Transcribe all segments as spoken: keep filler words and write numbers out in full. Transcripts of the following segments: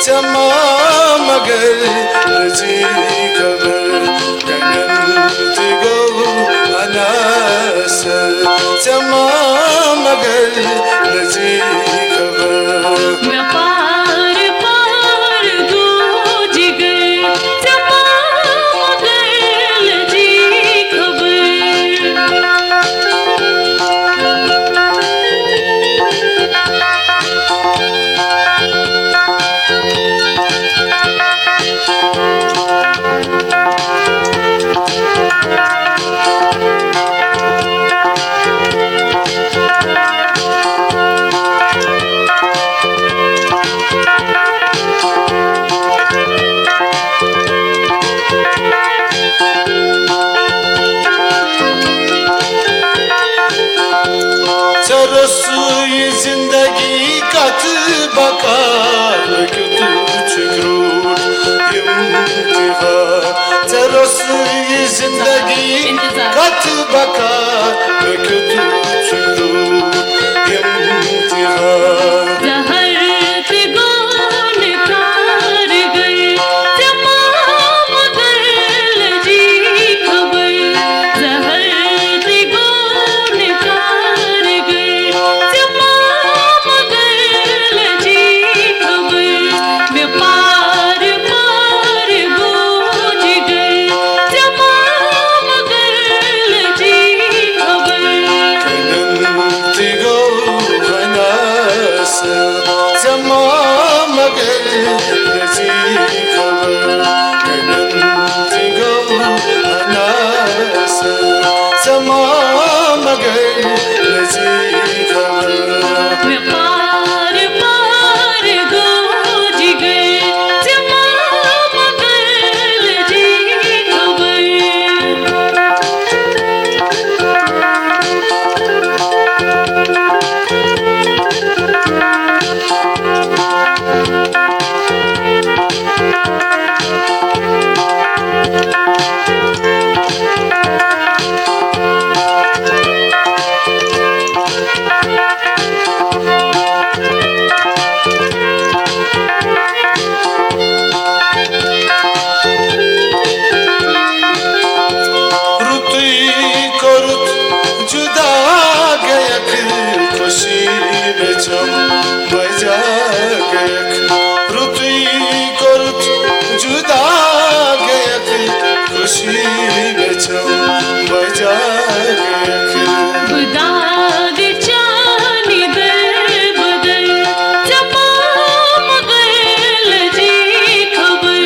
ژےٚ ما مگر لٔجی خبر، کَنٮ۪ن تہِ گوٚو ہنا اثر۔ ژےٚ ما مگر لٔجی خبر۔ مےٚ پار پار گوٚو جِگر، ژےٚ ما مگر لٔجی خبر۔ ژےٚ روٚس یہِ زندگی کتھ بکار، مےٚ کیُتھ چھُ کرٛوٗٹھ امتحان۔ ژےٚ روٚس یہِ زندگی انتظار۔ کتھ بکار، مےٚ کیُتھ چھُ کرٛوٗٹھ امتحان۔ زہر تہِ گوٚو نہٕ کارگر، ژےٚ ما مگر لٔجی خبر۔ زہر تہِ گوٚو نہٕ کارگر، ژےٚ ما مگر لٔجی خبر۔ مےٚ پار پار گوٚو جِگر، ژےٚ ما مگر لٔجی خبر۔ کَنٮ۪ن تہِ گوٚو ہنا اثر، ژےٚ ما مگر لٔجی خبر۔ کَنٮ۪ن تہِ گوٚو ہنا اثر، ژےٚ ما مگر لٔجی خبر۔ مےٚ پار پار گوٚو جِگر، ژےٚ ما مگر لٔجی خبر۔ رُتُے کوٚرُتھ جُدا گٔیَکھ، خوشی مےٚ چھَم بجا گٔیَکھ۔ رُتُے کوٚرُتھ جُدا گٔیَکھ، خوشی مےٚ چھَم بجا گٔیَکھ۔ بہٕ دادِ چانہِ دَربٕدَر، ژےٚ ما مگر لٔجی خبر۔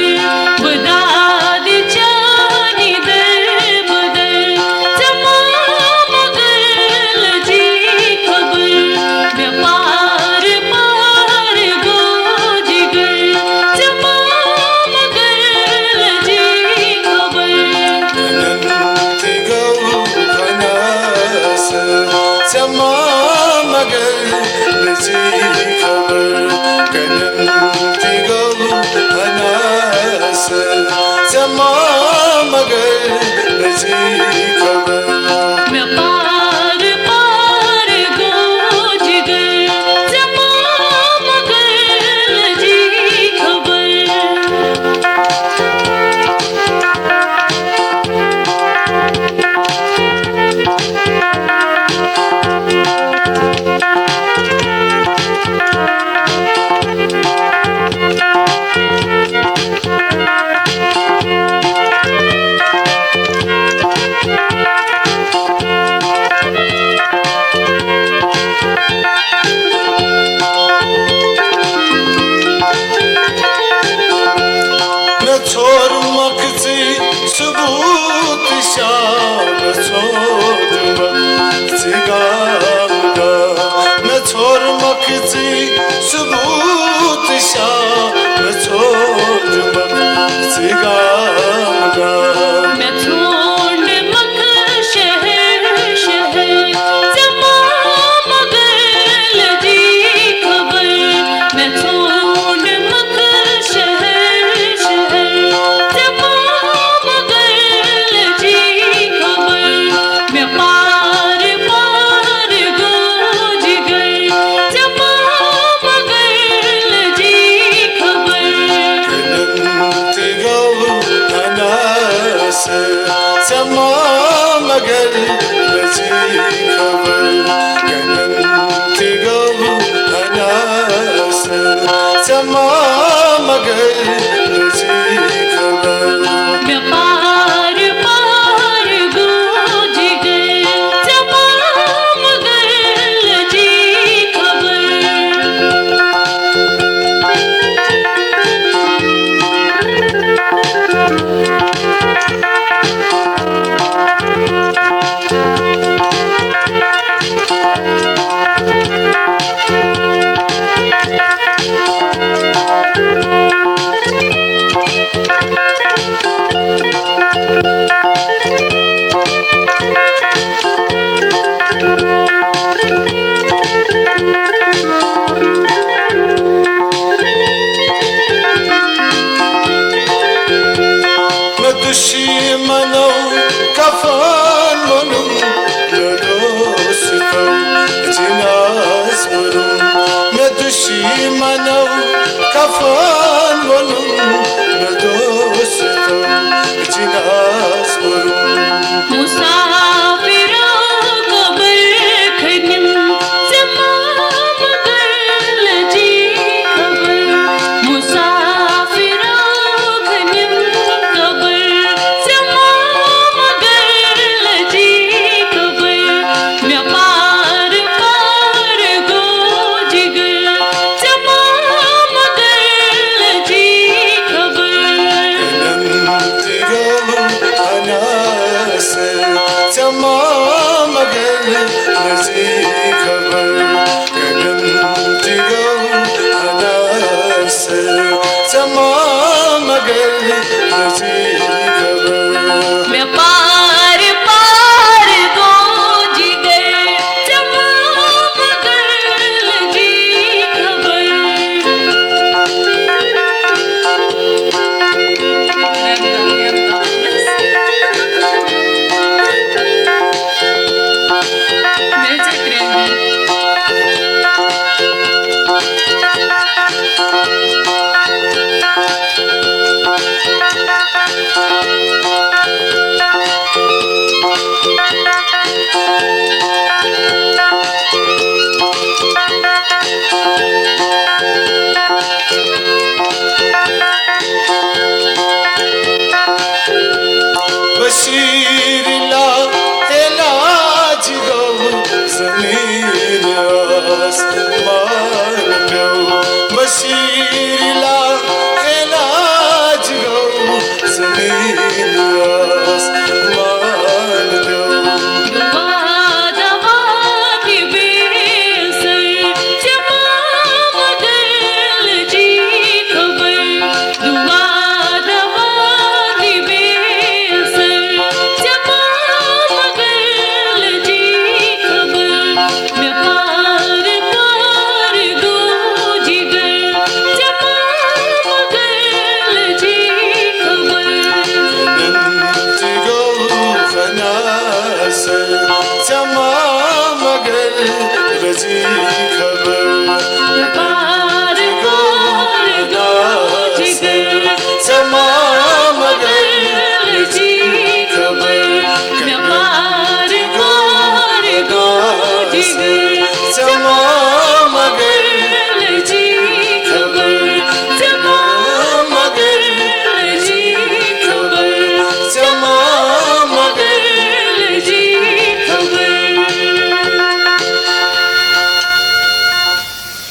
بہٕ دادِ چانہِ دَربٕدَر، ژےٚ ما مگر لٔجی خبر۔ مےٚ پار پار گوٚو جِگر، ژےٚ ما مگر لٔجی خبر۔ کَنٮ۪ن تہِ گوٚو ہنا اثر، ژےٚ ما مگر لٔجی خبر۔ کَنٮ۪ن تہِ گوٚو ہنا اثر، ژےٚ ما مگر لٔجی خبر۔ مےٚ پار پار گوٚو جِگر، ژےٚ ما مگر لٔجی خبر۔ مےٚ ژھوٚر مۄکھ ژٕے ثبوٗت شام، مےٚ ژھوٚر مۄکھ ژٕے گام گام۔ مےٚ ژھوٚر مۄکھ ژٕے ثبوٗت شام، مےٚ ژھوٚر مۄکھ ژٕے گام گام۔ مےٚ ژھونٛڈ مۄکھ شہر شہر، ژےٚ ما مگر لٔجی خبر۔ مےٚ ژھونٛڈ مۄکھ شہر شہر، ژےٚ ما مگر لٔجی خبر۔ ما مگر لٔجی خبر۔ مےٚ پار پار گوٚو جگر، ژےٚ ما مگر لٔجی خبر۔ مےٚ دُشمنو کفن ووٚنُم، مےٚ دوستو جناز کوٚرُم۔ مےٚ دُشمنو کفن ووٚنُم، مےٚ دوستو جناز کوٚرُم۔ مسافرو قبر کھنِم، ژےٚ ما مگر لٔجی خبر۔ مسافرو کھنِم قبر، ژےٚ ما مگر لٔجی خبر۔ مےٚ پار پار گوٚو جگر، ژےٚ ما مگر لٔجی خبر۔ کَنَن تہِ گوٚو ہنا سۭتۍ، ژےٚ ما مگر لٔجی خبر۔ کَنَن تہِ گوٚو ہنا سۭتۍ، ژےٚ ما مگر لٔجی خبر۔ مےٚ پار پار گوٚو جگر، ژےٚ ما مگر لٔجی خبر۔ بشیر لا علاج گوٚو زمین آسمان۔